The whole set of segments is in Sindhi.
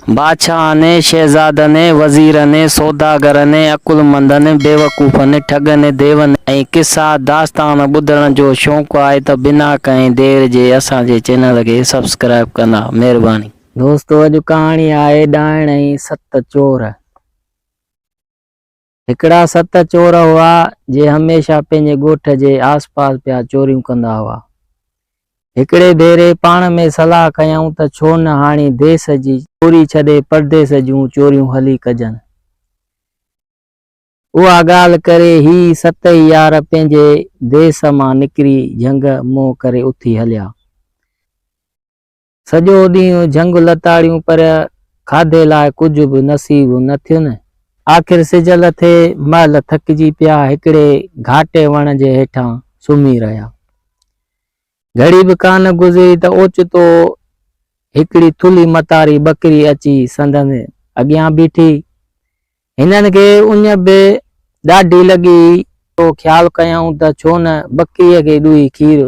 بادشاهن، شهزادن، وزيرن، سوداگرن، عقلمندن، بيوقوفن، ٺڳن، ديون ۽ قصا داستان ٻڌڻ جو شوق آهي ته بنا ڪنهن دير جي اسان جي چينل کي سبسڪرائب ڪندا. مهرباني. دوستو اڄ ڪهاڻي آهي ڏائڻ ۽ ست چور. هڪڙا ست چور هئا، جي هميشه پنهنجي ڳوٺ جي آس پاس پيا چوريون ڪندا هئا. هڪڙي ڀيري پاڻ ۾ صلاح ڪيائون ته ڇو نه هاڻي ديس جي چوري ڇڏي پرديس جون چوريون هلي ڪجن. اها ڳالهه ڪري هي ست ئي يار پنهنجي ديس مان نڪري جهنگ منهن ڪري اٿي هليا. سڄو ڏينهن جهنگ لتاڙيون پر کاڌي لاء ڪجهه به نصيب نه ٿين. آخر سج لٿي مهل ٿڪجي پيا هڪڙي گهاٽي وڻ جي هيٺان سمهي رهيا. گهڙي به ڪانه گذري ته اوچتو هڪڙي ٿلهي متاري ٻڪري اچي سندن اڳيان بيٺي. هنن کي اڃ به ڏاڍي لڳي سو خيال ڪيائون ته ڇو نه ٻڪريء کي ڏوهي کير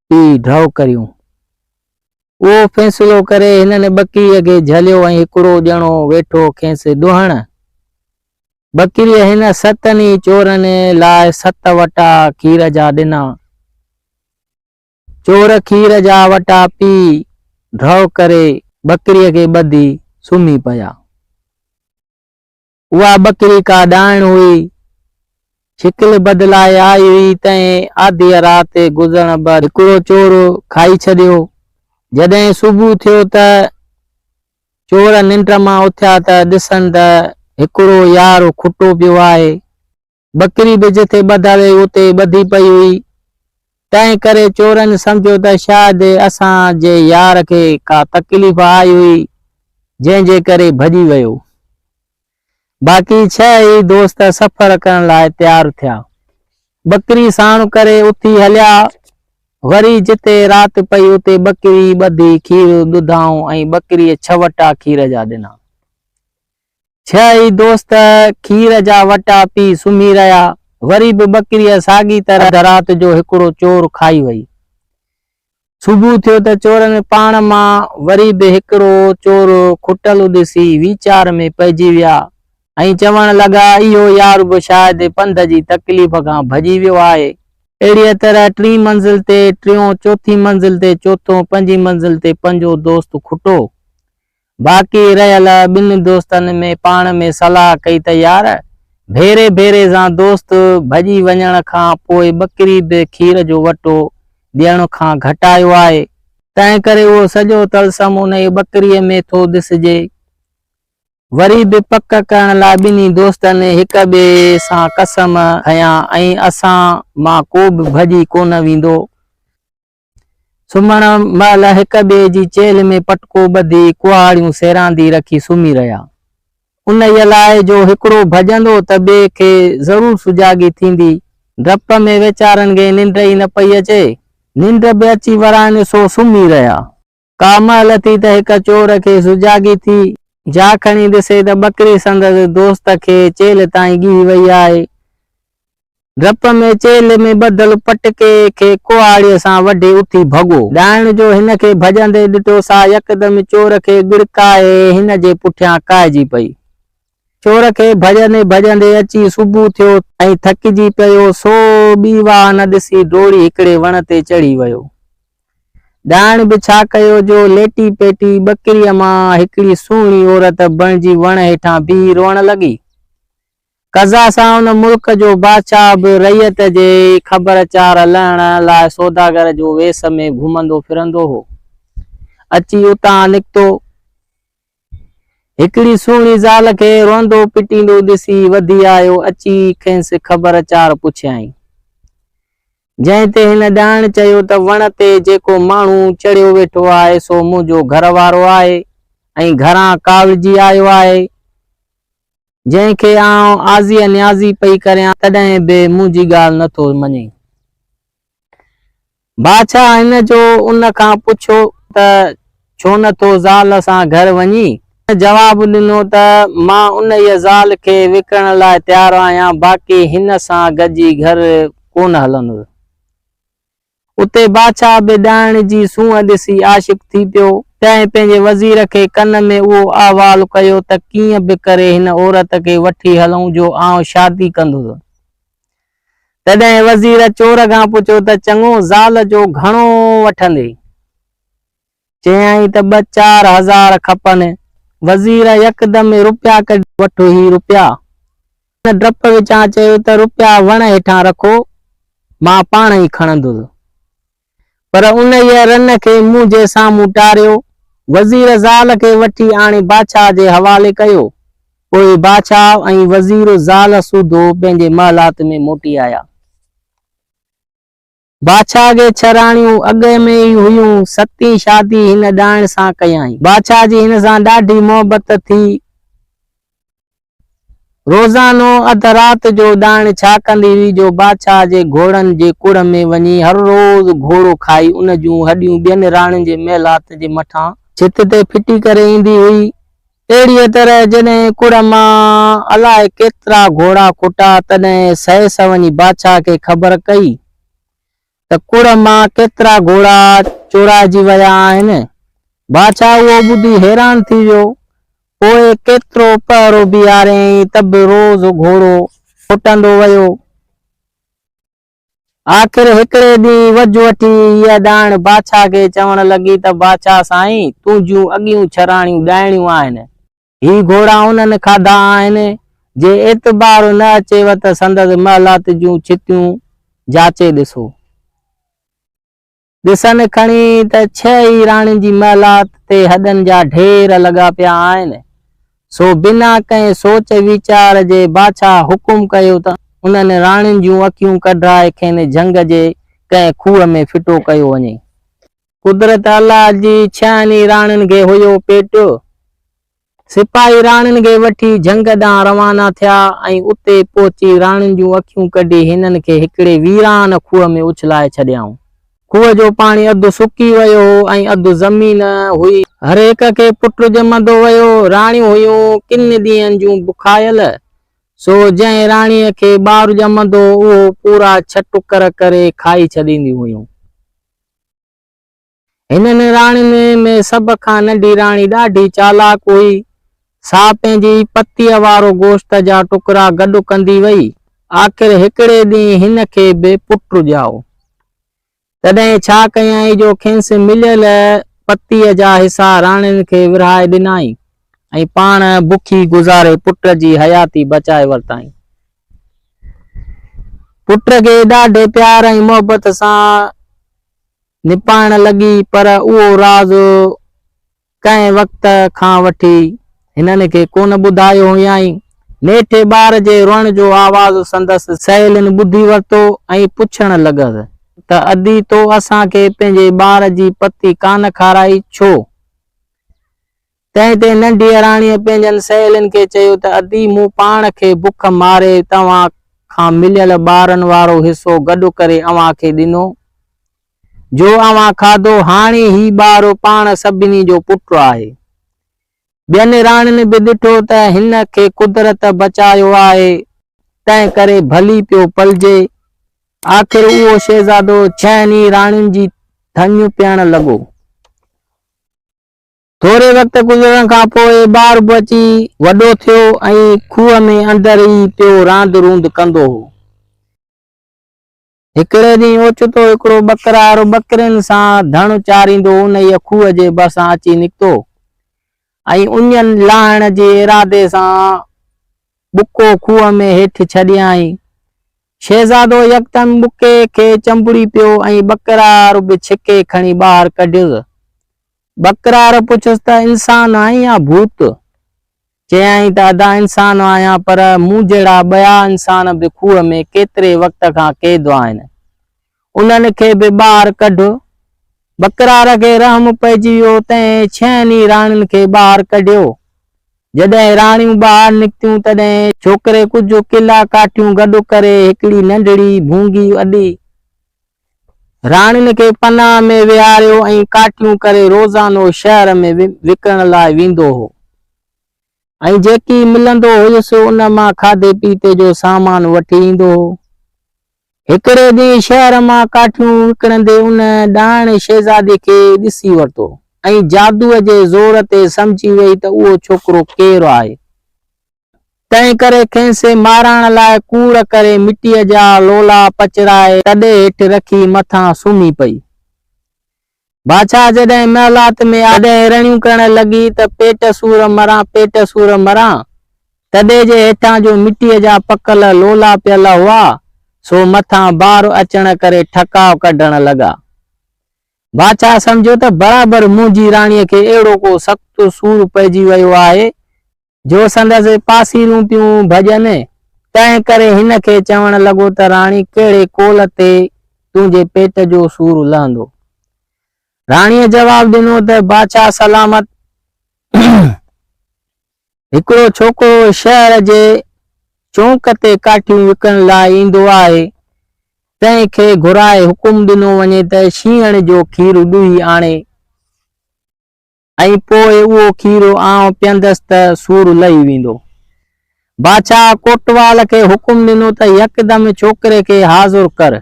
پي ڍؤ ڪريون. اهو فيصلو ڪري هنن ٻڪريء کي جهليو ۽ هڪڙو ڄڻو ويٺو کيس ڏوهڻ. ٻڪريء هن ستن ئي چورن لاء ست وٽا کير جا ڏنا. چور کير جا وٽا پي ڍؤ ڪري ٻڪريء کي ٻڌي سمهي پيا. اها ٻڪري ڪا ڏائڻ هئي، شڪل بدلائي آئي هئي، تنهن آڌيء رات گذرڻ بعد هڪڙو چور کائي ڇڏيو. جڏهن صبح ٿيو ته چور ننڊ مان اٿيا ته ڏسن ته هڪڙو يار کٽو پيو آهي. ٻڪري به جتي ٻڌل هئي اتي ٻڌي پئي هئي. تنهن ڪري چورن سمجهيو ته شايد اسان جي يار کي ڪا تڪليف آئي هئي جنهن جي ڪري ڀڄي ويو. باقي ڇهه ئي دوست سفر ڪرڻ لاء تيار ٿيا. ٻڪري ساڻ ڪري اٿي هليا. وري جتي رات پئي اتي ٻڪري ٻڌي کير ڏڌائون ۽ ٻڪريء ڇهه وٽا کير جا ڏنا. ڇهه ئي دوست کير جا وٽا پي سمهي رهيا. وري به ٻڪريء ساڳي طرح اڌ رات جو هڪڙو چور کائي وئي. صبح ٿيو ته چورن پاڻ مان وري به هڪڙو چور کٽل ڏسي ويچار ۾ پئجي ويا ۽ چوڻ لڳا، اهو يار به شايد پنڌ جي تڪليف کان ڀڄي ويو آهي. اهڙيء طرح ٽين منزل تي ٽيون، چوٿين منزل تي چوٿون، پنجين منزل تي پنجون دوست کٽو. باقي رهيل ٻن دوستن ۾ پاڻ ۾ صلاح ڪئي ته يار! ڀيري ڀيري سان دوست ڀڄي وڃڻ کان پوء ٻڪري به کير جو وٽو ڏيڻ کان گهٽايو آهي. تنهن ڪري اهو سڄو طلسم انهيء ٻڪريء ۾ ٿو ڏسجي. وري به پڪ ڪرڻ لاء ٻنهي دوستن هڪ ٻئي سان قسم کنيا ۽ اسان مان ڪو به ڀڄي ڪونه ويندو. سمهڻ مهل هڪ ٻئي جي چيلهه ۾ پٽڪو ٻڌي ڪهاڙيون سيراندي رکي سمهي رهيا. انهيء لاء جو هڪڙو ڀڄندو ته ٻئي کي ضرور سجاڳي ٿيندي. ڊپ ۾ ويچارن کي ننڊ ئي نه پئي اچي. ننڊ به اچي ورائن سو سمهي رهيا. ڪا مهل ٿي ته هڪ چور کي سجاڳي ٿي. جا کڻي ڏسي ته ٻڪري سندس دوست کي چيلهه تائين ڳهي وئي آهي. ڊپ ۾ چيلهه ۾ ٻڌل پٽڪي کي ڪهاڙيء سان وڍي اٿي ڀڳو. ڏائڻ جو هن کي ڀڄندي ڏٺو سا يڪدم چور کي ڳڙڪائي هن جي پٺيان ڪاهجي پئي. چور کي ڀڄندي ڀڄندي اچي صبح ٿيو ۽ ٿڪجي پيو سو ٻي واهه نه ڏسي ڊوڙي هڪڙي وڻ تي چڙهي ويو. ڏائڻ به ڇا ڪيو جو ليٽي پيٽي ٻڪريء مان هڪڙي سهڻي عورت بڻجي وڻ هيٺان بيهي روئڻ لڳي. قضا سان ان ملڪ جو بادشاهه به رعيت جي خبر چار لهڻ لاء سوداگر جو ويس ۾ گهمندو ڦرندو هو. اچي اتان نڪتو. هڪڙي سهڻي زال کي روئندو پٽيندو ڏسي وڌي آيو. اچي کينس خبر چار پڇيائين. جنهن تي هن ڏائڻ چيو ته وڻ تي جيڪو ماڻهو چڙهيو ويٺو آهي سو منهنجو گهر وارو آهي ۽ گهران ڪاوڙجي آيو آهي. جنهن کي آئون آزيء نيازي پئي ڪريان، تڏهن به منهنجي ڳالهه نه ٿو مڃي. بادشاهه هن جو ان کان پڇيو ته ڇو نه ٿو زال سان گهر وڃين؟ هن جواب ڏنو ته مان انهيء زال کي وڪڻڻ لاء تيار آهيان، باقي هن سان گڏجي گهر ڪونه هلندس. اتي بادشاهه به ڏائڻ جي سونهن ڏسي عاشق ٿي پيو. تنهن پنهنجي وزير کي ڪن ۾ اهو احوال ڪيو ته ڪيئن به ڪري هن عورت کي وٺي هلون جو آئون شادي ڪندس. تڏهن وزير چور کان پڇيو ته چڱو زال جو گهڻو وٺندين؟ چيائين ته ٻه 4000 کپن. وزير يڪدم روپيا ڪڍي وٺ هي روپيا. هن ڊپ وچان چيو ته روپيا وڻ هيٺان رکو، مان پاڻ ئي کڻندس. پر انهيء رن کي منهنجي سامهون ٽاريو. وزير زال کي وٺي آڻي بادشاهه جي حوالي ڪيو. پوء بادشاهه ۽ وزير زال سوڌو پنهنجي محلات ۾ موٽي آيا. بادشاهه کي ڇهه راڻيون اڳ ۾ ئي هيون. ستين شادي هن ڏائڻ سان ڪيائين. بادشاهه جي هن سان ڏاڍي محبت ٿي. روزانو اڌ رات جو ڏائڻ ڇا ڪندي هئي جو بادشاهه جي گهوڙن جي ڪڙ ۾ وڃي هر روز گهوڙو کائي ان جون هڏيون ٻين راڻين جي محلات جي مٿان ڇت تي ڦٽي ڪري ايندي هئي. اهڙيء طرح جڏهن ڪڙ مان الاء ڪيترا گهوڙا کٽا تڏهن سهس وڃي بادشاهه کي خبر ڪئي ته ڪڙ مان ڪيترا گهوڙا چورائجي ويا آهن. بادشاهه اهو ٻڌي حيران ٿي ويو. پوء ڪيترو پهرو بيهاريائين ته به روز گهوڙو کٽندو ويو. آخر هڪڙي ڏينهن وجهه وٺي هيء ڏائڻ بادشاهه کي چوڻ لڳي ته بادشاهه سائين، تنهنجون اڳيون ڇهه راڻيون ڏائڻيون آهن. هي گهوڙا انهن کاڌا آهن، جي اعتبار نه اچيو ته سندس محلات جون ڇتيون جاچي ڏسو. ڏسن کڻي ته ڇهه ئي راڻين جي محلات تي هڏن جا ڍير لڳا پيا آهن. سو بنا ڪنهن سوچ ويچار جي بادشاهه حڪم ڪيو ته انهن راڻين جون اکيون ڪڍرائي کين جهنگ جي ڪنهن کوهه ۾ ڦٽو ڪيو وڃي. قدرت الله جي ڇهن ئي راڻين کي هيو پيٽ. سپاهي راڻين کي وٺي جهنگ ڏانهن روانا ٿيا ۽ اتي پهچي راڻين جون اکيون ڪڍي هنن کي هڪڙي ويران کوهه ۾ اڇلائي ڇڏيائون. کوهه جو پاڻي اڌ سڪي ويو هو ۽ اڌ زمين هئي. هر هڪ کي پٽ ڄمندو ويو. راڻيون هيون ڪن ڏينهن جون بکايل، سو جنهن راڻيء کي ٻار ڄمندو هو اهو پورا ڇهه ٽڪر ڪري کائي ڇڏينديون هيون. هنن راڻين ۾ سڀ کان ننڍي راڻي ڏاڍي چالاڪ هئي، سا پنهنجي پتيء وارو گوشت جا ٽڪرا گڏ ڪندي وئي. آخر هڪڙي ڏينهن هن کي به پٽ ڄائو. تڏهن ڇا ڪيائين جو کينس مليل پتيء جا حصا راڻين کي ورهائي ڏنائين ۽ پاڻ بکي گذاري پٽ جي حياتي بچائي ورتائين. پٽ کي ڏاڍي پيار ۽ محبت سان نپائڻ لڳي پر اهو راز ڪنهن وقت کان وٺي هنن کي ڪونه ٻڌايو هيائين. نيٺ ٻار جي روئڻ جو آواز سندس سهيلين ٻڌي ورتو ۽ پڇڻ لڳس ته ادي تو اسان کي پنهنجي ٻار جي پتي ڪانه کارائي ڇو؟ تنهن تي ننڍيء راڻيء پنهنجن سهيلين کي چيو ته ادي مون پاڻ کي بک ماري توهان کان مليل ٻارن وارو حصو گڏ ڪري اوهان کي ڏنو، جو اوهان کاڌو، هاڻي هي ٻار پاڻ سڀني جو پٽ آهي. ٻين راڻين به ڏٺو ته هن کي قدرت بچايو آهي، تنهن ڪري ڀلي پيو پلجي. آخر اهو شهزادو ڇهن ئي راڻين جي ٿڃ پيئڻ لڳو. ٿوري وقت گذرڻ کان پوء ٻار به اچي وڏو ٿيو ۽ کوهه ۾ اندر ئي پيو راند روند ڪندو هو. هڪڙي ڏينهن اوچتو هڪڙو ٻڪرار ٻڪرين سان ڌڻ چاريندو انهيء کوهه جي ڀرسان اچي نڪتو ۽ اڃن لاهڻ جي ارادي سان ٻڪو کوهه ۾ هيٺ ڇڏيائين. شهزادو يڪدم ٻڪي کي چنبڙي پيو ۽ ٻڪرار به ڇڪي کڻي ٻاهر ڪڍيس. ٻڪرار پڇيس ته انسان آهين يا ڀوت؟ چيائين ته ادا انسان آهيان پر مون جهڙا ٻيا انسان به کوهه ۾ ڪيتري وقت کان قيد آهن. انهن کي به ٻاهر ڪڍ. ٻڪرار کي رحم پئجي ويو تنهن ڇهن ئي راڻين کي ٻاهر ڪڍيو. جڏهن راڻيون ٻاهر نڪتيون تڏهن ڇوڪري ڪجهه ڪلا ڪاٺيون گڏ ڪري هڪڙي ننڍڙي ڀونگي اڏي. راڻين کي پناهه ۾ ويهاريو ۽ ڪاٺيون ڪري روزانو شهر ۾ وڪڻڻ لاء ويندو هو ۽ جيڪي ملندو هيس ان مان کاڌي پيتي جو سامان وٺي ايندو هو. هڪڙي ڏينهن شهر مان ڪاٺيون وڪڻندي ان ڏائڻ شهزادي کي ڏسي ورتو. ۽ جادوء جي زور تي سمجهي ويئي ته اهو ڇوڪرو ڪير آهي. تنهن ڪري کيس مارائڻ لاء ڪوڙ ڪري مٽيء جا لولا پچرائي تڏي هيٺ رکي مٿان سمهي پئي. بادشاهه جڏهن محلات ۾ آيو تڏهن رڙيون ڪرڻ لڳي ته پيٽ سور مران پيٽ سور مران. تڏي جي هيٺان جو مٽيء جا پڪل لولا پيل هئا، سو مٿان بار اچڻ ڪري ٺڪاء ڪڍڻ لڳا. بادشاهه سمجهيو ته برابر منهنجي راڻيء کي اهڙو ڪو سخت سور پئجي ويو آهي، جو سندس پاسيرون پيون ڀڄن، تنهن ڪري هن کي چوڻ لڳو ته راڻي ڪهڙي قول تي تنهنجي پيٽ جو سور لهندو؟ راڻيء جواب ڏنو ته بادشاهه سلامت، هڪڙو ڇوڪرو شهر جي چونڪ تي ڪاٺيون وڪڻڻ لاء ايندو آهي، تنهن کي گهرائي حڪم ڏنو وڃي ته شينهڻ جو کير ڏوهي آڻي. ۽ پوء اهو کير آئون پيئندس ته سور لهي ويندو. بادشاهه ڪوٽوال کي حڪم ڏنو ته يڪدم ڇوڪري کي حاضر ڪر.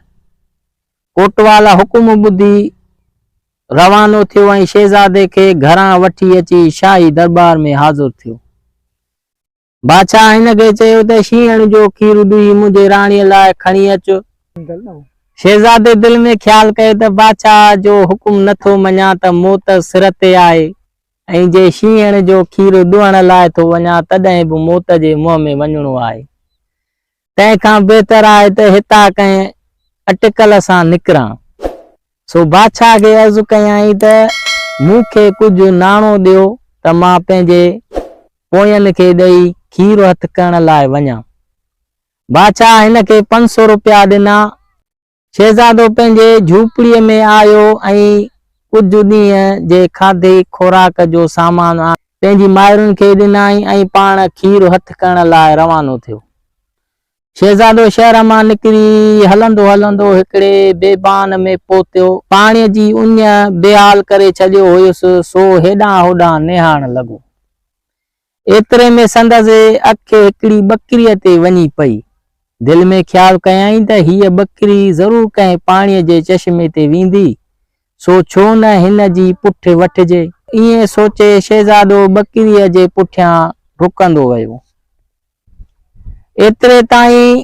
ڪوٽوال حڪم ٻڌي روانو ٿيو ۽ شهزادي کي گهران وٺي اچي شاهي درٻار ۾ حاضر ٿيو. بادشاهه هن کي چيو ته شينهڻ جو کير ڏوهي منهنجي راڻيء لاء کڻي اچ. شهزادي دل ۾ خيال ڪيو ته بادشاهه جو حڪم نه ٿو مڃان ته موت سر تي آهي ۽ جي شينهڻ جو کير ڏوهڻ لاء ٿو وڃان تڏهن به موت جي منهن ۾ وڃڻو آهي. تنهن کان بهتر آهي ته هتان ڪنهن اٽڪل سان نڪران. سو بادشاهه کي عرض ڪيائين ته مون کي ڪجهه ناڻو ڏيو ته مان پنهنجي پوين کي ڏئي کير هٿ ڪرڻ لاء وڃان. بادشاهه هن کي 500 روپيا ڏنا. شهزادو پنهنجي جهوپڙيء ۾ آيو ۽ ڪجهه ڏينهن جي کاڌي خوراڪ جو سامان آڻي پنهنجي مائرن کي ڏنائين ۽ پاڻ کير هٿ ڪرڻ لاء روانو ٿيو. شهزادو شهر مان نڪري هلندو هلندو هڪڙي بيبان ۾ پهتو. پاڻيء جي اڃ بيحال ڪري ڇڏيو هيس، سو هيڏانهن هوڏانهن نهارڻ لڳو. ايتري ۾ سندس اک هڪڙي ٻڪريء تي وڃي پئي. دل ۾ خيال ڪيائين ته هيء ٻڪري ضرور ڪنهن پاڻيء جي چشمي تي ويندي، سو ڇو نه هن جي پٺ وٺجي. ائين سوچي شهزادو ٻڪريء جي پٺيان ڊڪندو ويو. ايتري تائين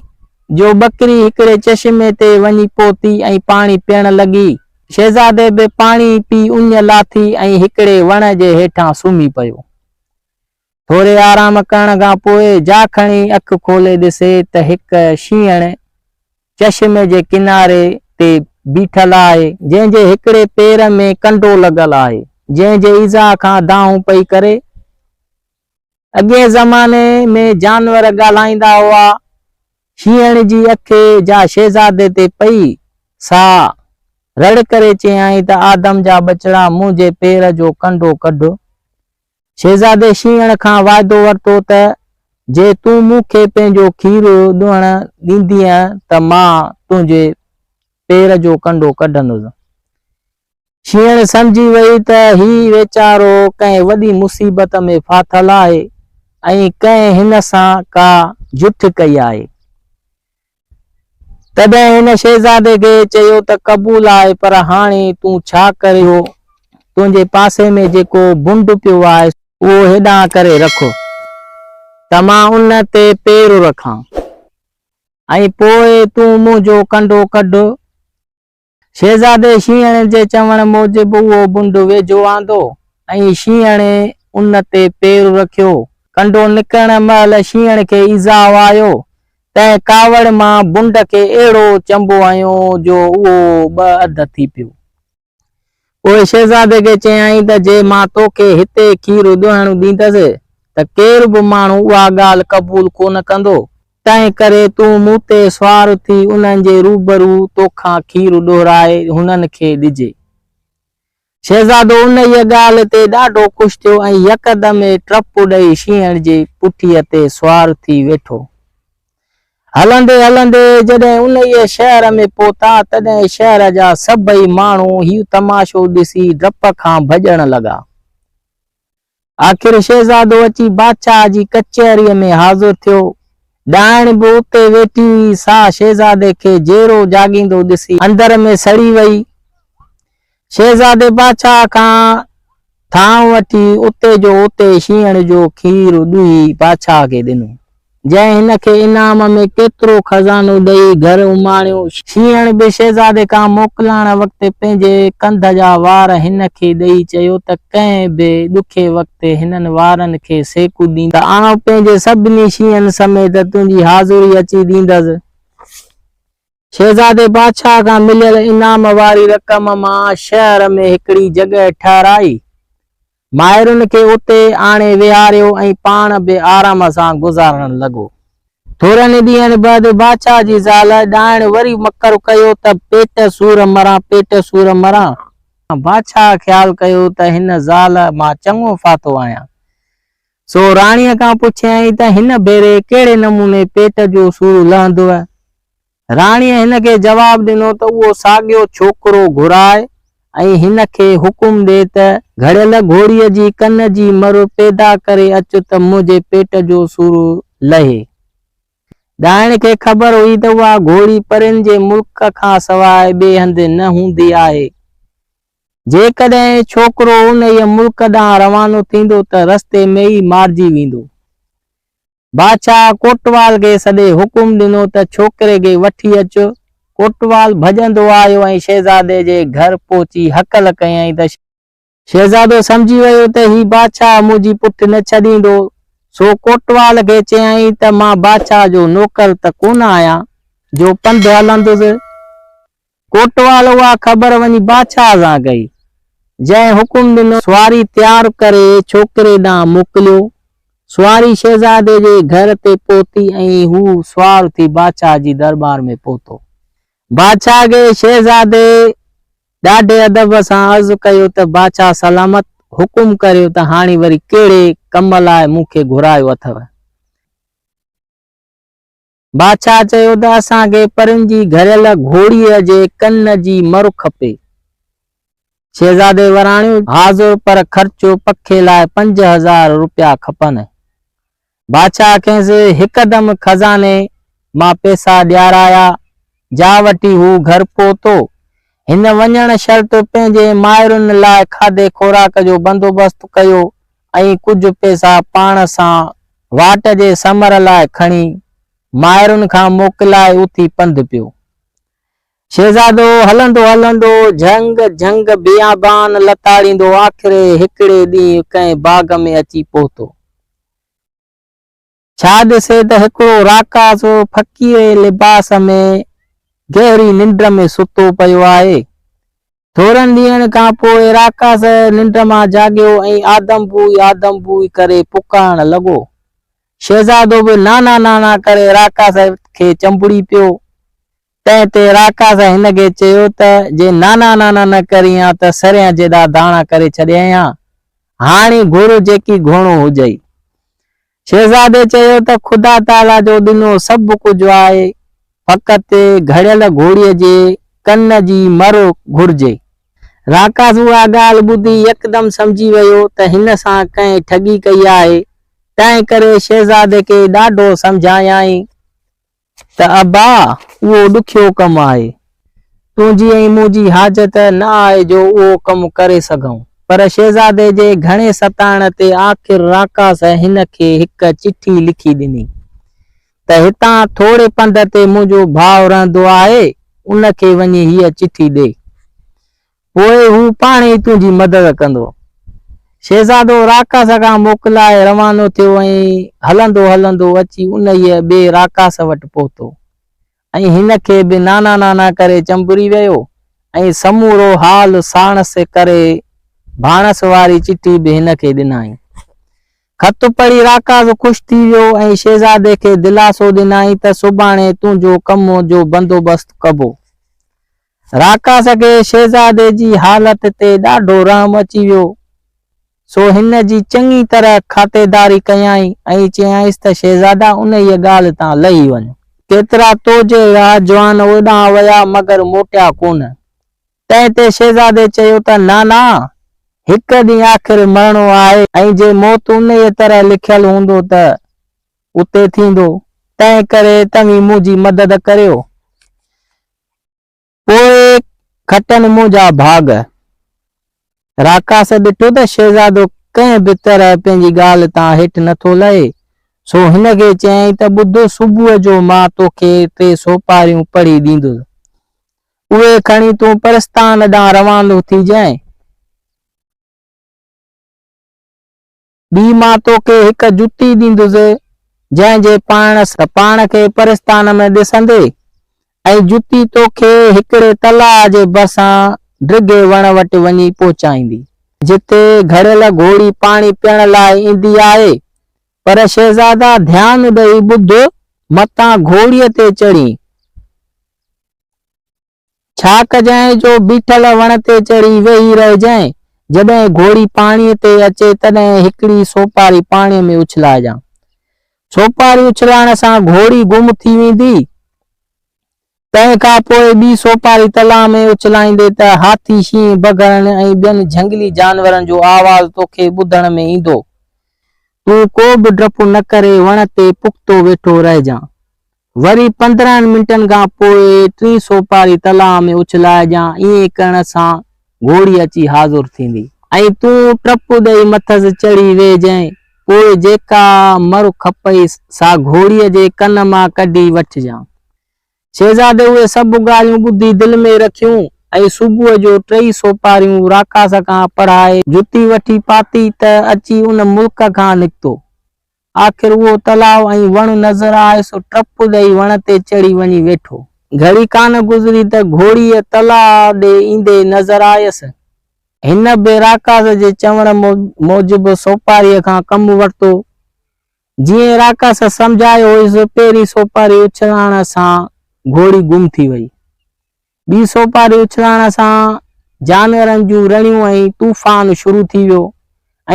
جو ٻڪري هڪڙي چشمي تي وڃي پهتي ۽ پاڻي پيئڻ لڳي. شهزادي به پاڻي پي اڃ لاٿي ۽ هڪڙي وڻ جي هيٺان سمهي پيو. ٿوري آرام ڪرڻ کان پوء جا کڻي اک کولي ڏسي ته هڪ شينهڻ چشمي جي ڪناري تي بيٺل آهي، جنهن جي هڪڙي پير ۾ ڪنڊو لڳل آهي، جنهن جي ايذاء کان دانهون پئي ڪري. اڳئين زماني ۾ جانور ڳالهائيندا هئا. شينهڻ جي اک جا شهزادي تي پئي، سا رڙ ڪري چيائين ته آدم جا ٻچڙا منهنجي پير جو ڪنڊو ڪڍ. شهزادي شينهڻ کان وعدو ورتو ته جي تون مون کي پنهنجو کير ڏهڻ ڏيندينء ته مان تنهنجي پير جو ڪنڊو ڪڍندس. شينهڻ سمجهي وئي ته هي ويچارو ڪنهن وڏي مصيبت ۾ ڦاٿل آهي ۽ ڪنهن هن سان ڪا جٺ ڪئي آهي. تڏهن هن شهزادي کي چيو ته قبول آهي پر هاڻي تون ڇا ڪريو، تنهنجي پاسي ۾ جيڪو بنڊ پيو آهي، اهو هيڏانهن ڪري رک ته مان ان تي پير رکان ۽ پوء تون منهنجو ڪنڊو ڪڍ. شهزادي شينهڻ جي چوڻ موجب اهو بنڊ ويجهو آندو ۽ شينهڻ ان تي پير رکيو. ڪنڊو نڪرڻ مهل شينهڻ کي ايذاء آيو، تنهن ڪاوڙ مان بنڊ کي اهڙو چنبو هنيو جو اهو ٻه اڌ ٿي پيو. پوء شهزادي کي چيائين ته جي مان توکي هتي کير ڏهڻ ڏيندس ته ڪير به ماڻهو اها ڳالهه قبول ڪونه ڪندو، تنهن ڪري تون مون تي سوار ٿي انهن جي روبرو توکان کير ڏوهرائي هنن کي ڏجي. شهزادو انهيء ڳالهه تي ڏاڍو خوش ٿيو ۽ يڪدم ئي ٽپ ڏئي شينهڻ جي پٺيء تي سوار ٿي ويٺو. هلندي هلندي جڏهن انهيء شهر ۾ پهتا، تڏهن شهر جا سڀئي ماڻهو هيء تماشو ڏسي ڊپ کان ڀڄڻ لڳا. آخر شهزادو اچي بادشاهه جي ڪچهريء ۾ حاضر ٿيو. ڏائڻ به اتي ويٺي هئي، سا شهزادي کي جيئرو جاڳيندو ڏسي اندر ۾ سڙي وئي. شهزادي بادشاهه کان ٿانء وٺي اتي جو اتي شينهڻ جو کير ڏوهي بادشاهه کي ڏنو، جنهن هن کي انعام ۾ ڪيترو خزانو ڏئي گهر اماڻيو. شينهڻ به شهزادي کان موڪلائڻ وقت پنهنجي ڪنڌ جا وار هن کي ڏئي چيو ته ڪنهن به ڏکي وقت هنن وارن کي سيڪو ڏيندين ته آئون پنهنجي سڀني شينهن سميت تنهنجي حاضري اچي ڏيندس. شهزادي بادشاهه کان مليل انعام واري رقم مان شهر ۾ هڪڙي جڳهه ٺهرائي، مائرن کي اتي آڻي ويهاريو ۽ پاڻ به آرام سان گذارڻ لڳو. ٿورن ڏينهن بعد بادشاهه جي زال ڏائڻ وري مڪر ڪيو ته پيٽ سور مران، پيٽ سور مران. بادشاهه خيال ڪيو ته هن زال مان چڱو ڦاٿو آهيان. سو راڻيء کان پڇيائين ته هن ڀيري ڪهڙي نموني پيٽ جو سور لهندوء؟ راڻيء هن کي جواب ڏنو ته اهو ساڳيو ڇوڪرو گهراء ۽ هن کي حڪم ڏي ته گهڙيل گهوڙيء جي ڪن جي مر پيدا ڪري اچ ته منهنجي پيٽ جو سور لهي. ڏائڻ کي خبر هئي ته اها گهوڙي پرين جي ملڪ کان سواء ٻئي هنڌ نه هوندي آهي. جيڪڏهن ڇوڪرو انهيء ملڪ ڏانهن روانو ٿيندو ته رستي ۾ ئي مارجي ويندو. بادشاهه ڪوٽوال کي سڏي حڪم ڏنو ته ڇوڪري کي وٺي اچ. ڪوٽوال ڀڄندو آيو ۽ شهزادي جي گهر پهچي هڪل ڪيائين ته. شهزادو سمجهي ويو ته هي بادشاهه منهنجي پٺ نه ڇڏيندو، سو ڪوٽوال کي چيائين ته مان بادشاهه جو نوڪر ته ڪونه آهيان، جو پنڌ هلندس. ڪوٽوال اها خبر وڃي بادشاهه سان ڪئي، جنهن حڪم ڏنو. سواري تيار ڪري ڇوڪري ڏانهن موڪليو. سواري شهزادي جي گهر تي پهتي ۽ هو سوار ٿي بادشاهه جي درٻار ۾ پهتو. بادشاهه کي شهزادي ڏاڍي ادب سان عرض ڪيو ته بادشاهه سلامت، حڪم ڪريو ته هاڻي وري ڪهڙي ڪم لاء مون کي گهرايو اٿئو؟ بادشاهه چيو ته اسان کي پرين جي گهريل گهوڙيء جي ڪن جي مر کپي. شهزادي وراڻيو، حاضر پر خرچو پکي لاء 5000 روپيا کپن. بادشاهه کيس هڪدم خزاني مان پئسا ڏيارايا، جا وٺي هو گهر پهتو. هن وڃڻ شرط پنهنجي مائرن لاء کاڌي خوراڪ جو بندوبست ڪيو ۽ ڪجهه پئسا پاڻ سان واٽ جي ثمر لاء کڻي، مائرن کان موڪلائي اٿي پنڌ پيو. شهزادو هلندو هلندو جهنگ جهنگ بيابان لتاڙيندو آخري هڪڙي ڏينهن ڪنهن باغ ۾ اچي پهتو. ڇا ڏسي ته هڪڙو راڪاس فقيري لباس ۾ گهري ننڊ ۾ ستو پيو آهي. ٿورن ڏينهن کان پوء راڪاس ننڊ مان جاڳيو ۽ آدم بوء آدم بوء ڪري پڪارڻ لڳو. شهزادو به نانا نانا ڪري راڪاس کي چنبڙي پيو. تنهن تي راڪاس هن کي چيو ته جي نانا نانا نه ڪرين ها ته سريان جيڏا داڻا ڪري ڇڏيائين ها. هاڻي گهر جيڪي گهڻو هجئي. شهزادي چيو ته خدا تعاليٰ جو ڏنو سڀ ڪجهه آهي، فقط گهڙيل گهوڙيء جي ڪن جي مر گهرجي. راڪاس اها ڳالهه ٻڌي يڪدم سمجهي ويو ته هن سان ڪنهن ٺڳي ڪئي آهي، تنهنڪري شهزادي کي ڏاڍو سمجهايائين. ته ابا، اهو ڏکيو ڪم آهي. تنهنجي ۽ منهنجي حاجت نه آهي جو اهو ڪم ڪري سگهون. پر شهزادي جي گهڻي ستائڻ تي آخر راڪاس هن کي هڪ چٺي لکي ڏني ته هتان ٿوري پنڌ تي منهنجو ڀاء رهندو آهي، ان کي وڃي هيء چٺي ڏي. پوء هو پاڻهي تنهنجي مدد ڪندو. شهزادو راڪاس کان موڪلائي روانو ٿيو ۽ هلندو هلندو اچي انهيء ٻئي راڪاس وٽ پهتو ۽ هن کي به نانا نانا ڪري چنبڙي ويو ۽ سمورو حال ساڻس ڪري ڀاڻس واري چٺي به هن کي ڏنائين. خط پڙهي راڪاس خوش ٿي ويو ۽ شهزادي کي دلاسو ڏنائين ته سڀاڻي تنهنجو ڪم جو بندوبست ڪبو. راڪاس کي شهزادي جي حالت تي ڏاڍو رحم اچي ويو، سو هن جي چڱي طرح خاطرداري ڪيائين ۽ چيائينس ته شهزادا انهيء ڳالهه تان لهي وڃ. ڪيترا تو جهڙا جوان اوڏانهن ويا، مگر موٽيا ڪونه. تنهن تي شهزادي چيو ته نانا، هڪ ڏينهن آخر مرڻو آهي ۽ جي موت انهيء طرح لکيل هوندو ته اتي ٿيندو، تنهن ڪري توهين منهنجي مدد ڪريو. پوء کٽن منهنجا ڀاڳ. راڪاس ڏٺو ته شهزادو ڪنهن به طرح پنهنجي ڳالهه تان هيٺ نٿو لهي، سو هن کي چيائين ته ٻڌ، صبح جو مان توکي ٽي سوپاريون پڙهي ڏيندس. اهي کڻي تون پرستان ڏانهن روانو ٿيجانء. ٻي مان توکي هڪ جتي ڏيندس، جنهن جي پائڻ سان پاڻ کي پرستان ۾ ڏسندي ۽ جتي توکي هڪڙي تلاء جي ڀرسان ڊگهي وڻ وٽ وڃي پهچائيندي، جتي گهڙيل گهوڙي پاڻي پيئڻ لاء ايندي آهي. پر شهزادا ڌيان ڏئي ٻڌ، متان گهوڙيء تي چڙهين. ڇا ڪجانء جو بيٺل وڻ تي چڙهي ويهي رهجانء، جڏهن گهوڙي پاڻيء تي اچي تڏهن هڪڙي سوپاري پاڻيء ۾ اڇلائجان. سوپاري اڇلائڻ سان گهوڙي گم ٿي ويندي. تنهن کان پوء ٻي سوپاري تلاء ۾ اڇلائيندي ته هاٿي، شينهن، بگهڙن ۽ ٻين جهنگلي جانورن جو آواز توکي ٻڌڻ ۾ ايندو. تون ڪو به ڊپ نه ڪري وڻ تي پختو ويٺو رهجان. وري 15 منٽن کان پوء ٽين سوپاري تلاء ۾ اڇلائجان، ائين ڪرڻ سان گهوڙي اچي حاضر ٿيندي. ۽ تون ٽپ ڏئي مٿس چڙهي ويهجانء، پوء جيڪا مر کپئي سا گهوڙيء جي ڪن مان ڪڍي وٺجان. شهزادي اهي سڀ ڳالهيون ٻڌي دل ۾ رکيون ۽ صبح جو ٽيئي سوپاريون راڪاس کان پڙهائي جتي وٺي پاتي ته اچي ان ملڪ کان نڪتو. آخر اهو تلاء ۽ وڻ نظر آيس، ٽپ ڏئي وڻ تي چڙهي وڃي ويٺو. گهڙي ڪانه گذري ته گهوڙيء تلاء ڏي ايندي نظر آيس. هن به راڪاس جي چوڻ موجب سوپاريء کان ڪم ورتو. جيئن راڪاس سمجهايو هيس، پهرين سوپاري اڇلائڻ سان گهوڙي گم ٿي وئي. ٻي سوپاري اڇلائڻ سان جانورن جون رڙيون ۽ طوفان شروع ٿي ويو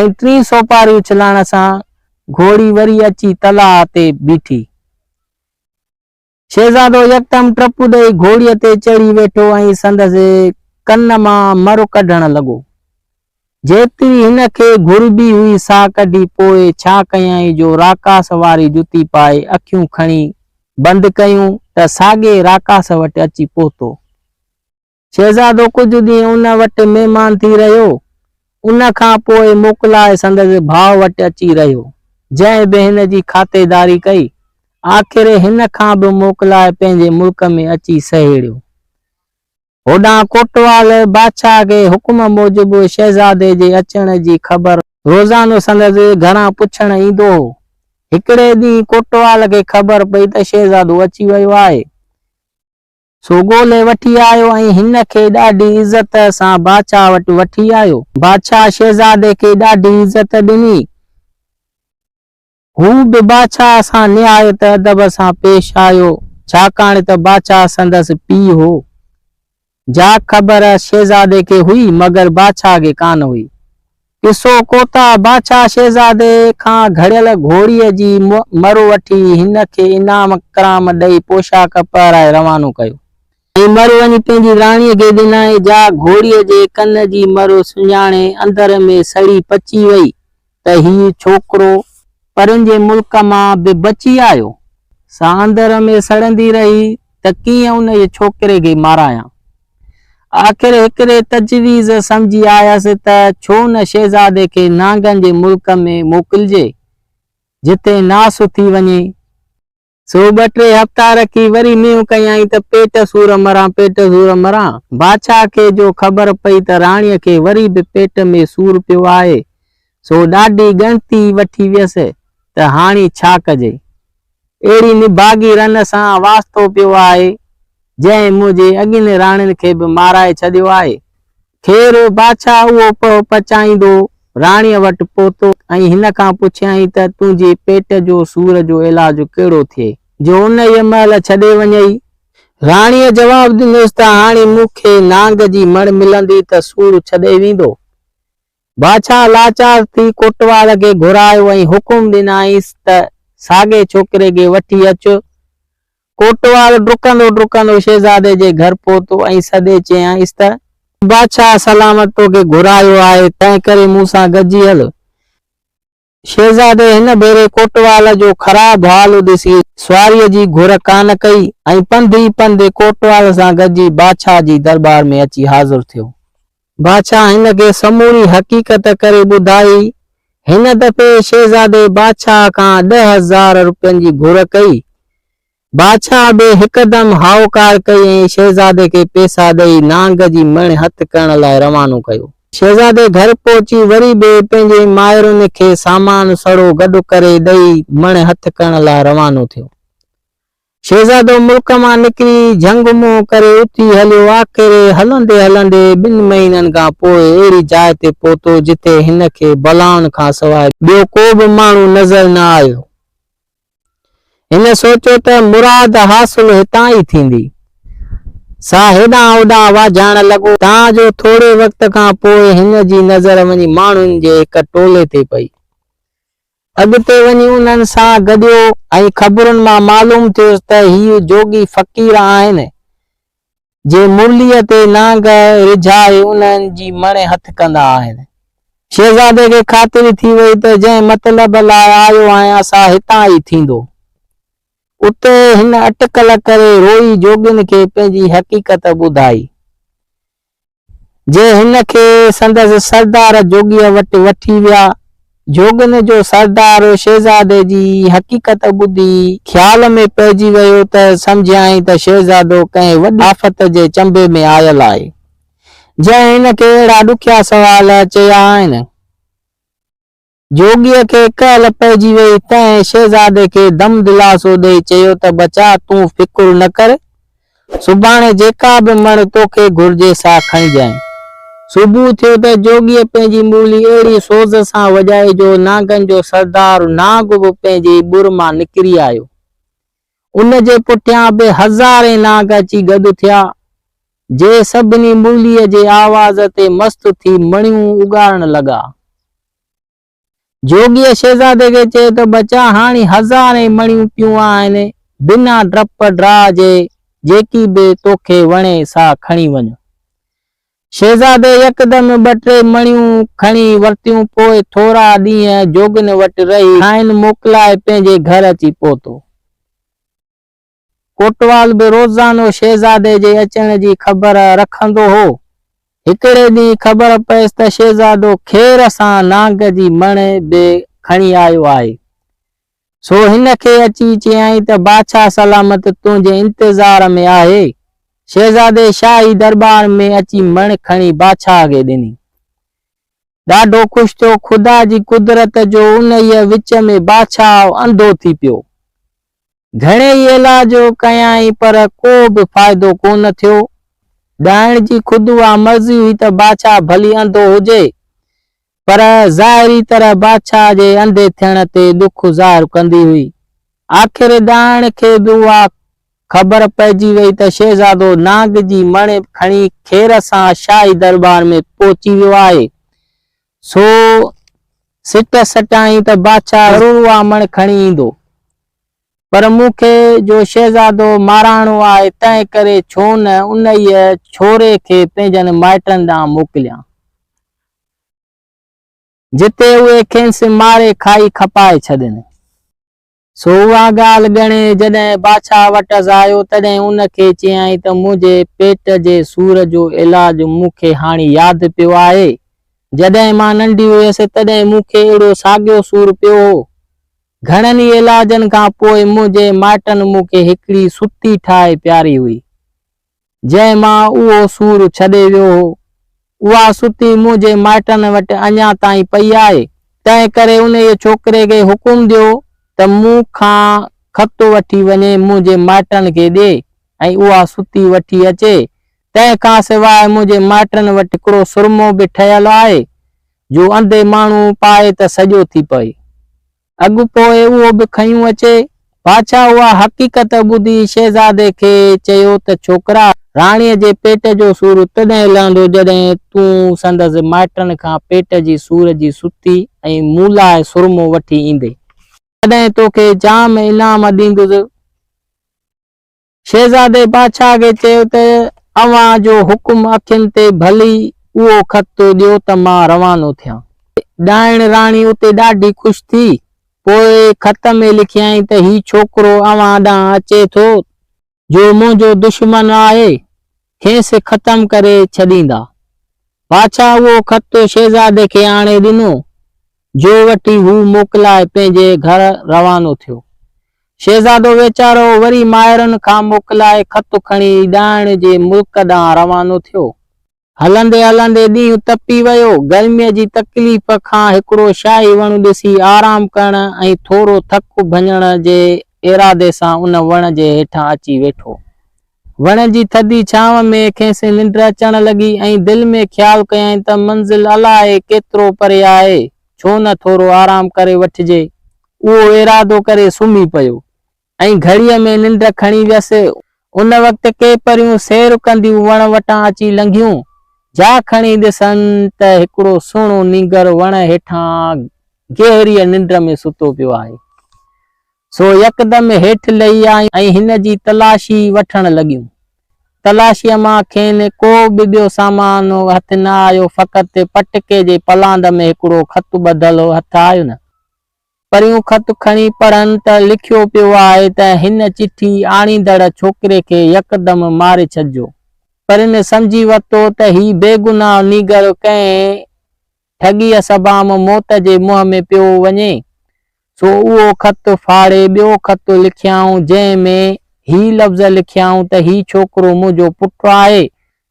۽ ٽين سوپاري اڇلائڻ سان گهوڙي وري اچي تلاء تي بيٺي. شهزادو يڪدم ٽپ ڏئي گهوڙيء تي چڙهي ويٺو ۽ سندس ڪن مان مر ڪڍڻ لڳو. جيتري هن کي گهربي هئي سا ڪڍي پوء ڇا ڪيائين جو راڪاس واري جتي پائي اکيون کڻي بند ڪيون ته ساڳئي راڪاس وٽ اچي پهتو. شهزادو ڪجهه ڏينهن ان وٽ مهمان ٿي رهيو. ان کان پوء موڪلائي سندس ڀاء وٽ اچي رهيو، جنهن به هن جي خاطرداري ڪئي. آخر هن کان به موڪلائي پنهنجي ملڪ ۾ اچي سهيڙيو. هوڏانهن ڪوٽوال بادشاهه کي حڪم موجب شهزادي جي اچڻ جي خبر روزانو سندس گهران پڇڻ ايندو هو. هڪڙي ڏينهن ڪوٽوال کي خبر پئي ته شهزادو اچي ويو آهي، سو ڳولي وٺي آيو ۽ هن کي ڏاڍي عزت سان بادشاهه وٽ وٺي آيو. بادشاهه شهزادي کي ڏاڍي عزت ڏني. هو به بادشاهه سان نهايت ادب سان پيش آيو، ڇاڪاڻ ته بادشاهه سندس پيء هو. جا خبر شهزادي کي هئي، مگر بادشاهه کي ڪانه هئي. قصو ڪوتاهه، بادشاهه شهزادي کان گهڙيل گهوڙيء جي مر وٺي هن کي انعام ڪرام ڏئي پوشاڪ پهرائي روانو ڪيو. ۽ مر وڃي پنهنجي راڻيء کي ڏنائين، جا گهوڙيء جي ڪن جي مر سڃاڻي اندر ۾ سڙي پچي وئي. ته هي ڇوڪرو پرين جي ملڪ مان به بچي آيو. سا اندر ۾ سڙندي رهي ته ڪيئن انهيء ڇوڪري کي مارايان. آخر هڪڙي تجويز سمجهي آيس ته ڇو نه شهزادي کي نانگن جي ملڪ ۾ موڪلجي، جتي ناس ٿي وڃي. سو ٻه ٽي هفتا رکي وري مينهن ڪيائين ته پيٽ سور مران، پيٽ سور مران. بادشاهه کي جو خبر پئي ته راڻيء کي وري به پيٽ ۾ سور پيو آهي، سو ڏاڍي ڳڻتي وٺي ويس ته هاڻي ڇا ڪجي. اهڙي نڀاڳي رن سان واسطو پيو آهي، جنهن منهنجي اڳين راڻين کي به مارائي ڇڏيو آهي. خير، بادشاهه اهو پهه پچائيندو راڻيء وٽ پهتو ۽ هن کان پڇيائين ته تنهنجي پيٽ جو سور جو علاج ڪهڙو ٿئي، جو انهيء مهل ڇڏي وڃئي؟ راڻيء جواب ڏنس ته هاڻي مون کي نانگ جي مڻ ملندي ته سور ڇڏي ويندو. بادشاهه لاچار ٿي ڪوٽوال کي گهرايو ۽ حڪم ڏنائينس ته ساڳئي ڇوڪري کي وٺي اچ. ڪوٽوال ڊڪندو ڊڪندو شهزادي جي گهر پهتو ۽ سڏي چيائينس ته. بادشاهه سلامت توکي گهرايو آهي، تنهنڪري مون سان گڏجي هل. شهزادي هن ڀيري ڪوٽوال جو خراب حال ڏسي سواريء جي گهر ڪانه ڪئي ۽ پنڌ ئي پنڌ ڪوٽوال سان گڏجي بادشاهه جي درٻار ۾ اچي حاضر ٿيو. بادشاهه هن کي سموري حقيقت ڪري ٻڌائي. هن دفعي شهزادي بادشاهه کان 10,000 روپين جي گهر ڪئي. بادشاهه به هڪدم هائوڪار ڪئي ۽ شهزادي کي پئسا ڏئي نانگ جي مڻ هٿ ڪرڻ لاء روانو ڪيو. شهزادي گهر پهچي وري به پنهنجي مائرن کي سامان سڙو گڏ ڪري ڏئي مڻ هٿ ڪرڻ لاء روانو ٿيو. شهزادو ملڪ مان نڪري جهنگ منهن ڪري اٿي هليو. آخر هلندي هلندي ٻن مهينن کان پوء اهڙي جاء تي پهتو جتي هن کي بلائن کان سواء ٻيو ڪو به ماڻهو نظر نه آيو. هن سوچيو ته مراد حاصل هتان ئي ٿيندي. سا هيڏانهن هوڏانهن واجهائڻ لڳو تان جو ٿوري وقت کان پوء هن جي نظر وڃي ماڻهن جي هڪ ٽولي تي پئي. اڳتي وڃي انهن سان گڏيو ۽ خبرن مان معلوم ٿيس ته هي جوڳي فقير آهن، جي مرليء تي نانگ رجهائي انهن جي مڻ هٿ ڪندا آهن. شهزادي کي خاطري ٿي وئي ته جنهن مطلب لاء آيو آهيان سا هتان ئي ٿيندو. اتي هن اٽڪل ڪري روئي جوڳين کي پنهنجي حقيقت ٻڌائي. جي هن کي سندس سردار جوڳيء وٽ وٺي ويا. جوڳين جو سردار شهزادي جي حقيقت ٻڌي خيال ۾ پئجي ويو ته سمجهيائين ته شهزادو ڪنهن وڏي آفت جي چنبي ۾ آيل آهي، جنهن هن کي اهڙا ڏکيا سوال چيا آهن. جوڳيء کي ڪهل پئجي ويئي، تنهن شهزادي کي دم دلاسو ڏيئي چيو ته ٻچا، تون فڪر نه ڪر، سڀاڻي جيڪا به مڻ توکي گهرجي سا کڻجانء. صبح ٿيو ته جوڳيء پنهنجي مرلي اهڙي سوز سان وڄائي جو نانگن جو سردار نانگ به پنهنجي ٻر مان نڪري آيو. ان جي پٺيان به هزارين نانگ اچي گڏ ٿيا، جي سڀني مرليء جي آواز تي مست ٿي مڻيون اڳاڙڻ لڳا. جوڳيء شهزادي کي چيو ته ٻچا، هاڻي هزارين مڻيون پيون آهن، بنا ڊپ ڊاء جي جيڪي به توکي وڻي سا کڻي وڃ. شهزادي يڪدم ٻه ٽي مڻيون کڻي ورتيون، پوء ٿورا ڏينهن جوڳين وٽ رهي کانئن موڪلائي پنهنجي گهر اچي پهتو. ڪوٽوال به روزانو شهزادي جي اچڻ جي خبر رکندو هو. هڪڙي ڏينهن خبر پيس ته شهزادو خير سان نانگ جي مڻ به کڻي آيو آهي. سو هن کي اچي چيائين ته بادشاهه سلامت تنهنجي انتظار ۾ آهي. شهزادي شاهي درٻار ۾ اچي مڻ کڻي بادشاهه کي ڏني. ڏاڍو خوش ٿيو. خدا جي قدرت جو انهيء وچ ۾ بادشاهه انڌو ٿي پيو. گهڻي ئي علاج ڪيائين پر ڪو به فائدو ڪونه ٿيو. ڏائڻ جي خود اها مرضي هئي ته بادشاهه ڀلي انڌو هجي پر ظاهري طرح بادشاهه جي انڌي ٿيڻ تي ڏک ظاهر ڪندي هئي. آخر ڏائڻ کي به اها خبر پئجي وئي ته شهزادو نانگ جي مڻ کڻي خير سان شاهي درٻار ۾ پهچي ويو آهي. سو سٽ سٽائين ته بادشاهه ضرور اها مڻ کڻي ايندو. پر مون کي جو شهزادو ماراڻو آهي، تنهن ڪري ڇو نه انهيء ڇوري کي پنهنجن مائٽن ڏانهن موڪليان، جتي اهي کينس ماري کائي کپائي ڇڏين. سو اها ڳالهه ڳڻي جڏهن بادشاهه وٽس آيو، تڏهن ان کي چيائين ته منهنجي پيٽ جي سور جو علاج مون کي هاڻي ياد پيو آهي. جڏهن مان ننڍي هيس، تڏهن مون کي اهڙو ساڳيو سور پيو هو. گهڻن ئي علاجن کان پوء منهنجي مائٽن مون کي هڪڙي ستي ٺاهي پياري هئي. جنهن مان اهو سور ڇڏي ويو هو، اها ستي منهنجي مائٽن وٽ اڃا تائين پئي آهي، تنهن ڪري انهيء ڇوڪري کي حڪم ڏيو ته مون کان خط وٺي وڃي منهنجي مائٽن کي ڏئي ۽ اها ستي وٺي اچي. تنهن کان سواء منهنجي مائٽن وٽ هڪڙو سرمو به ٺهيل آهي، جو انڌي ماڻهو پائي ته سڄو ٿي پوي. اڳ پوء اهو به کنيون اچي. بادشاهه اها حقيقت ٻڌي شهزادي کي چيو ته ڇوڪرا! راڻيء جي پيٽ جو سور تڏهن لهندو جڏهن تون سندس مائٽن کان پيٽ جي سور جي ستي ۽ مون لاء سرمو وٺي ايندين. تڏهن توکي جام انعام ڏيندس. شهزادي بادشاهه کي چيو ته اوهان جو حڪم اکين تي ڀلي اهو خط ڏيو ته مان روانو ٿيان. ڏائڻ راڻي اتي ڏاڍي خوش ٿي. پوء خط ۾ لکيائين ته هي ڇوڪرو اوهان ڏانهن اچي ٿو جو منهنجو دشمن آهي، کيس ختم ڪري ڇڏيندا. بادشاهه اهو خط شهزادي کي آڻي ڏنو، جو وٺي هو موڪلائي پنهنجي گهر روانو ٿيو. شهزادو ويچارو وري مائرن کان موڪلائي خط کڻي ڏائڻ جي ملڪ ڏانهن روانو ٿيو. هلندي هلندي ڏينهن تپي ويو. گرميء جي تڪليف کان هڪڙو شاهي وڻ ڏسي آرام ڪرڻ ۽ ٿورو ٿڪ ڀڃڻ جي ارادي سان ان وڻ جي هيٺان اچي ويٺو. وڻ جي ٿڌي ڇانو ۾ کيس ننڊ اچڻ لڳي ۽ دل ۾ خيال ڪيائين ته منزل الائي ڪيترو پري آهي، ڇو نه ٿورو آرام ڪري وٺجي. اهو ارادو ڪري سمهي پيو. ۽ گهڙيء ۾ ننڊ کڻي ويس. ان وقت ڪي پريون سير ڪنديون وڻ وٽان اچي لنگهيون. جا کڻي ڏسن ته هڪڙو سهڻو نينگر وڻ هيٺان گهريء ننڊ ۾ ستو پيو آهي. سو يڪدم هيٺ لهي آيون ۽ هن جي تلاشي وٺڻ لڳيون. تلاشيء مان کين ڪو به ٻيو سامان هٿ نه آيو، فقط پٽڪي جي پلاند ۾ هڪڙو خط ٻڌل هٿ آين. پريون خط کڻي پڙهن ته لکيو پيو آهي ته هن چٺي آڻيندڙ ڇوڪري کي يڪدم ماري ڇڏجو. پرين سمجهي ورتو ته هي بيگناهه نينگر ڪنهن ٺڳيء سبام موت جي منهن ۾ پيو وڃي، سو اهو خط ڦاڙي ٻيو خط لکيائون جنهن ۾ هي لفظ لکيائون ته هي ڇوڪرو منهنجو پٽ آهي،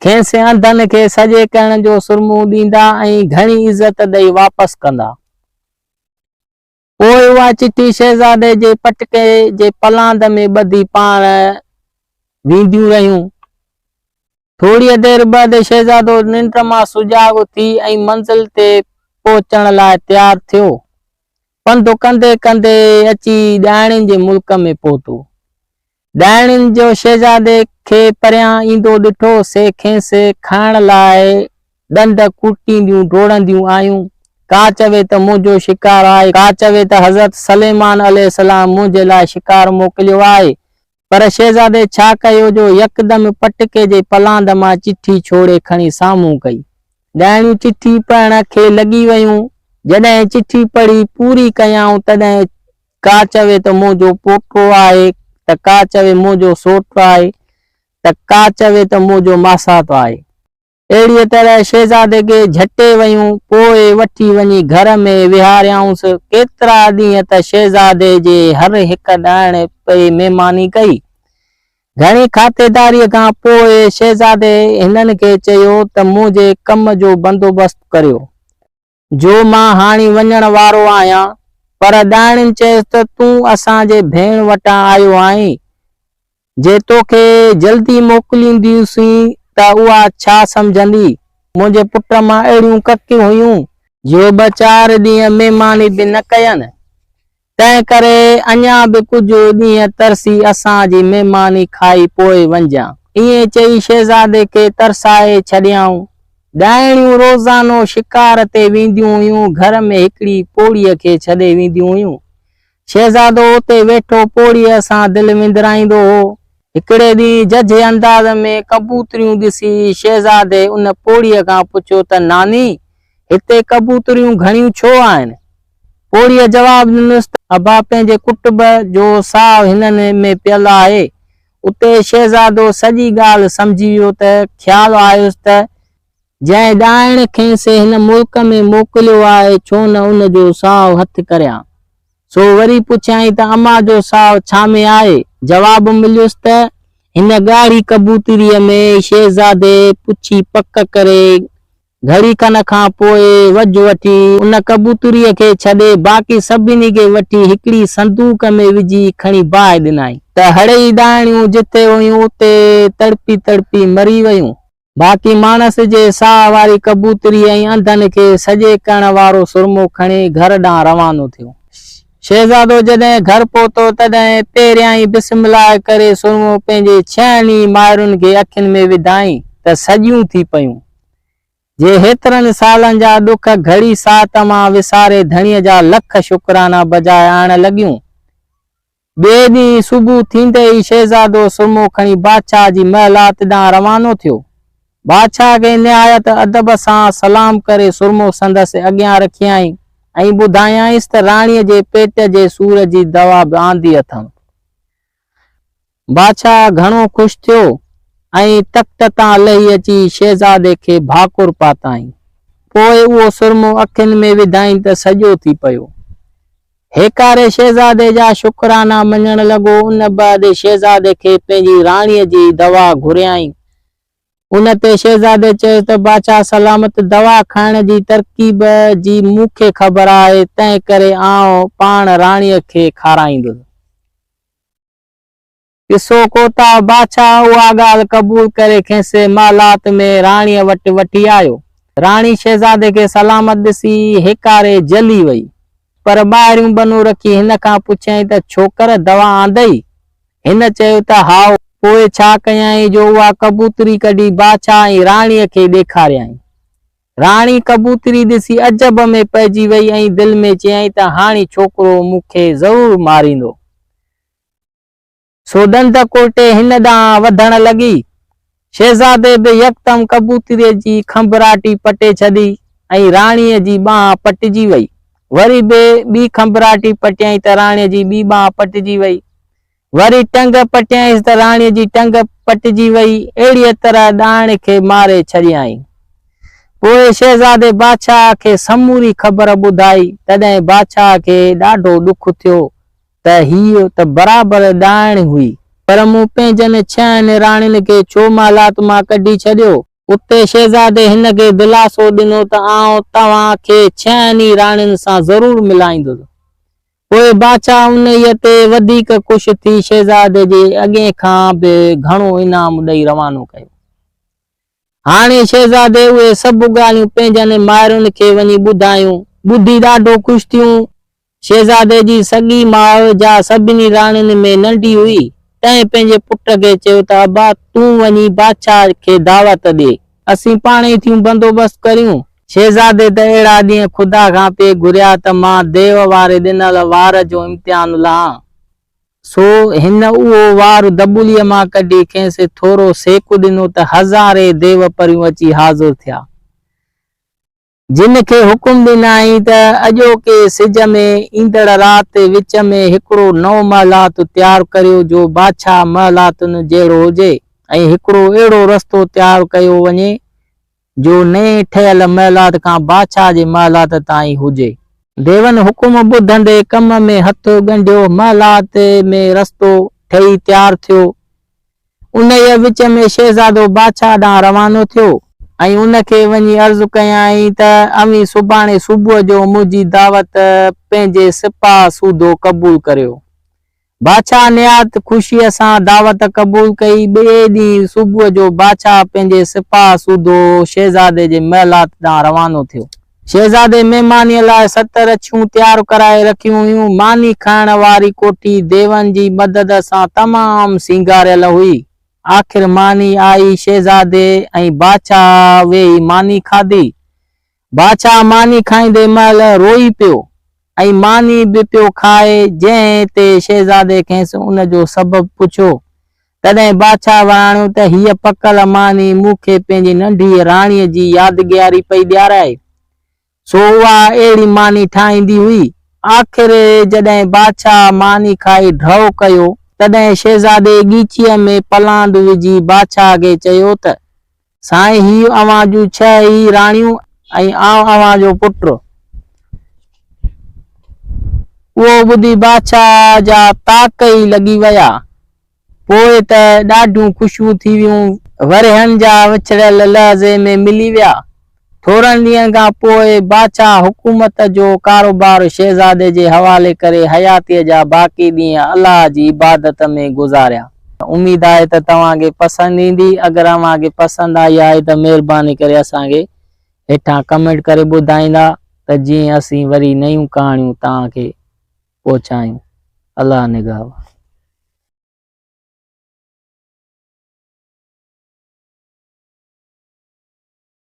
کيس انڌن کي سڄي ڪرڻ جو سرمو ڏيندا ۽ گهڻي عزت ڏئي واپس ڪندا. پوء اها چٺي شهزادي جي پٽڪي جي پلاند ۾ ٻڌي پاڻ وينديون رهيون. ٿوريء دير بعد شهزادو ننڊ مان سجاڳ ٿي ۽ منزل تي پهچڻ لاء تيار ٿيو. پنڌ ڪندي ڪندي اچي ڏائڻين جي ملڪ ۾ پهتو. ڏائڻين جو شهزادي کي پريان ايندو ڏٺو، سي کيس کائڻ لاء ڏند ڪوٽينديون ڊوڙنديون آيون. ڪا چوي ته منهنجو شڪار آهي، ڪا چوي ته حضرت سليمان عليه السلام منهنجي لاء شڪار موڪليو آهي. پر شهزادي ڇا ڪيو جو يڪدم پٽڪي جي پلاند مان چٺي ڇوڙي کڻي سامهون ڪئي. ڏائڻيون چٺي پڙهڻ کي لڳي ويون. جڏهن چٺي پڙهي پوري ڪيائون، تڏهن ڪا چوي ته منهنجو پوٽو آهي ته ڪا چوي منهنجو سوٽ آهي ته ڪا چوي ته منهنجو ماسات آهي. اهڙيء طرح شهزادي کي جهٽي ويون، پوء وٺي وڃي گهر ۾ ويهاريائونس. ڪيترا ڏينهن ته شهزادي جي هر هڪ ڏائڻ پئي مهماني ڪئي. گهڻي خاطرداريء کان پوء شهزادي هنن کي چيو ته منهنجي ڪم جو بندوبست ڪريو. جو مان هاڻي وڃڻ وارو آهيان. پر ڏائڻين چيس ته تون اسان جي ڀيڻ وٽان آيو آهين، جي توکي جلدي موڪلينديونسين ته اها ڇا سمجهندي؟ منهنجي پٽ مان اهڙيون ڪڪيون هيون، جو ٻه چار ڏينهن مهماني به نه ڪين. تنهن ڪري اڃا به ڪجهه ڏينهن ترسي اسان جي مهماني کائي پوء وڃجان. ائين چئي شهزادي کي ترسائي ڇڏيائون. ڏائڻيون روزانو شڪار تي وينديون هيون، گهر ۾ هڪڙي پوڙهيء کي ڇڏي وينديون هيون. شهزادو اتي ويٺو پوڙهيء سان دل وندرائيندو هو. هڪڙي ڏينهن ججهي انداز ۾ ڪبوتريون ڏسي شهزادي ان پوڙهيء کان پڇيو ته ناني، هتي ڪبوتريون گهڻيون ڇو آهن؟ پوڙهيء جواب ڏنس ته ابا پنهنجي ڪٽنب جو ساهه هنن ۾ پيل آهي. اتي شهزادو سڄي ڳالهه سمجهي ويو ته خيال آيس ته جنهن ڏائڻ کيس هن ملڪ ۾ موڪليو آهي ڇو نه ان جو ساهه هٿ ڪريان. سو وري پڇيائين ته اما جو ساهه ڇا ۾ آهي؟ جواب مليس ته هن ڳاڙهي ڪبوتريء ۾. شهزادي پڇي پڪ ڪري گهڙي کن کان پوء وجهه وٺي ان ڪبوتريء کي ڇڏي باقي سڀني کي وٺي هڪڙي صندوق ۾ وجهي کڻي باهه ڏنائين ته هڙئي ڏائڻيون جتي هيون اتي تڙپي تڙپي مري ويون. باقي ماڻس جي ساهه واري ڪبوتري ۽ انڌن کي سڄي ڪرڻ وارو سرمو کڻي گهر ڏانهن روانو ٿيو. شهزادو جڏهن گهر پهتو تڏهن پهريائين بسم الله ڪري سرمو پنهنجي ڇهن ئي مائرن کي اکين ۾ وڌائين ته سڄيون ٿي پيون. جي هيترن سالن جا ڏک گهڙي ساعت مان وساري ڌڻيء جا لک شڪرانا بجاء آڻڻ لڳيون. ٻئي ڏينهن صبح ٿيندي ئي شهزادو سرمو کڻي بادشاهه جي محلات ڏانهن روانو ٿيو. بادشاهه کي نهايت ادب سان سلام ڪري سرمو سندس اڳيان رکيائين ۽ ٻڌايائينس ته راڻيء جي پيٽ جي سور جي دوا به آندي اٿم. بادشاهه گهڻو خوش ٿيو. ۽ تخت تان لهي اچي شهزادي کي ڀاڪر پاتائين. پوء اهو سرمو اکين ۾ وڌائين ته سڄو ٿي پيو. هيڪاري شهزادي جا شڪرانا مڃڻ لڳو. ان بعد شهزادي کي پنهنجي راڻيء جي دوا گهريائين. ان تي شهزادي چيس ته بادشاهه سلامت دوا کائڻ جي ترڪيب جي مون کي خبر آهي، تنهن ڪري آئون پاڻ راڻيء کي کارائيندس. قصو ڪوتاهه بادشاهه اها ڳالهه قبول ڪري کيس محلات ۾ راڻيء وٽ وٺي آيو. راڻي شهزادي کي سلامت ڏسي هيڪاري جلي وئي. پر ٻاهريون ٻنو رکي هن کان پڇيائين ته ڇوڪر دوا آندئي؟ هن چيو ته هائو. پوء ڇا ڪيائين جو اها ڪبوتري ڪڍي بادشاهه ۽ راڻيء کي ڏيکاريائين. راڻي ڪبوتري ڏسي عجب ۾ پئجي وئي ۽ دل ۾ چيائين ته هاڻي ڇوڪرو مون کي ضرور ماريندو. سو ڏند ڪوٽي هن ڏانهن وڌڻ لڳي. شهزادي به يڪدم ڪبوتريء جي کنڀراٽي پٽي ڇڏي ۽ راڻيء جي ٻانهن پٽجي وئي. وري به ٻي کنڀراٽي پٽيائين ته راڻيء جي ٻي ٻانهن پٽجي وئي. وري ٽنگ پٽيائينس ته راڻيء جي ٽنگ پٽجي وئي. اهڙيء طرح ڏائڻ کي ماري ڇڏيائين. پوء شهزادي بادشاهه کي سموري خبر ٻڌائي. تڏهن بادشاهه کي ڏاڍو ڏک ٿيو. ته هيء ته برابر ڏائڻ هئي. پر مون پنهنجن ڇهن راڻين کي ڇو محلات مان ڪڍي ڇڏيو؟ اتي شهزادي هن کي دلاسو ڏنو ته آئون توهان کي ڇهن ئي راڻين سان ضرور ملائيندس. پوء بادشاهه انهيء تي وڌيڪ خوش ٿي شهزادي جي اڳئين کان به گهڻو انعام ڏئي روانو ڪيو. هاڻي شهزادي اهي سڀ ڳالهيون پنهنجن مائرن کي وڃي ٻڌايون. ٻڌي ڏاڍو خوش ٿيون. شهزادي جي سڳي ماء، جا سڀني راڻين ۾ ننڍي هئي، تنهن پنهنجي پٽ کي چيو ته ابا، تون وڃي بادشاهه کي دعوت ڏي. اسين پاڻهي ٿيون بندوبست ڪريون. شهزادي ته اهڙا ڏينهن خدا کان پئي گهريا ته مان ديو واري ڏنل وار جو امتحان لهان. سو هن اهو وار دٻليء مان ڪڍي کيس ٿورو سيڪ ڏنو ته هزارين ديو پريون اچي حاضر ٿيا. جن کي حڪم ڏنائين ته اڄوڪي سج ۾ ايندڙ رات وچ ۾ هڪڙو نئون محلات تيار ڪريو جو بادشاهه محلاتن جهڙو هجي ۽ هڪڙو اهڙو رستو تيار ڪيو وڃي جو نئين ٺهيل محلات کان بادشاهه جي محلات تائين هجي. ديون حڪم ٻڌندي ڪم ۾ هٿ ڳنڍيو. محلات ۾ رستو ٺهي تيار ٿيو. انهيء وچ ۾ شهزادو بادشاهه ڏانهن روانو ٿيو ۽ ان کي وڃي عرض ڪيائين ته اوهين سڀاڻي صبح جو منهنجي دعوت پنهنجي سپاهه سوڌو قبول ڪريو. بادشاهه نهايت خوشيء سان دعوت قبول ڪئي. ٻئي ڏينهن صبح جو بادشاهه پنهنجي سپاهه سوڌو شهزادي جي محلات ڏانهن روانو ٿيو. شهزادي مهمانيء لاء ست رڇيون تيار ڪرائي رکيون هيون. ماني کائڻ واري ڪوٺي ديون جي مدد سان تمام سينگاريل هئي. آخر ماني آئي، شهزادي ۽ بادشاهه ويهي ماني کاڌي. بادشاهه ماني کائيندي مهل روئي پيو ۽ ماني به پيو کائي، جنهن تي شهزادي کيس ان جو سبب پڇيو. تڏهن بادشاهه وراڻيو ته هيء پڪل ماني مون کي پنهنجي ننڍيء راڻيء جي يادگياري پئي ڏيارائي. سو اها اهڙي ماني ٺاهيندي هئي. آخر جڏهن بادشاهه ماني کائي ڍؤ ڪيو، تڏهن شهزادي ڳيچيء ۾ پلاند وجهي بادشاهه کي چيو ته، سائين هي اوهان جون ڇهه ئي راڻيون ۽ آئون اوهان جو پٽ. اهو ٻڌي بادشاهه جا طاق ئي لڳي ويا. پوء ته ڏاڍيون خوشيون ٿي ويون. ورهين جا وڇڙيل لحظي ۾ ملي ويا. ٿورن ڏينهن کان پوء بادشاهه حڪومت جو ڪاروبار شهزادي جي حوالي ڪري حياتيء جا باقي ڏينهن الله جي عبادت ۾ گذاريا. اميد آهي ته توهان کي پسند ايندي. اگر اوهان کي پسند آئي آهي ته مهرباني ڪري اسان کي هيٺان ڪمينٽ ڪري ٻڌائيندا ته جيئن اسين وري نيون ڪهاڻيون توهان کي پهچايون. الله نگهبان.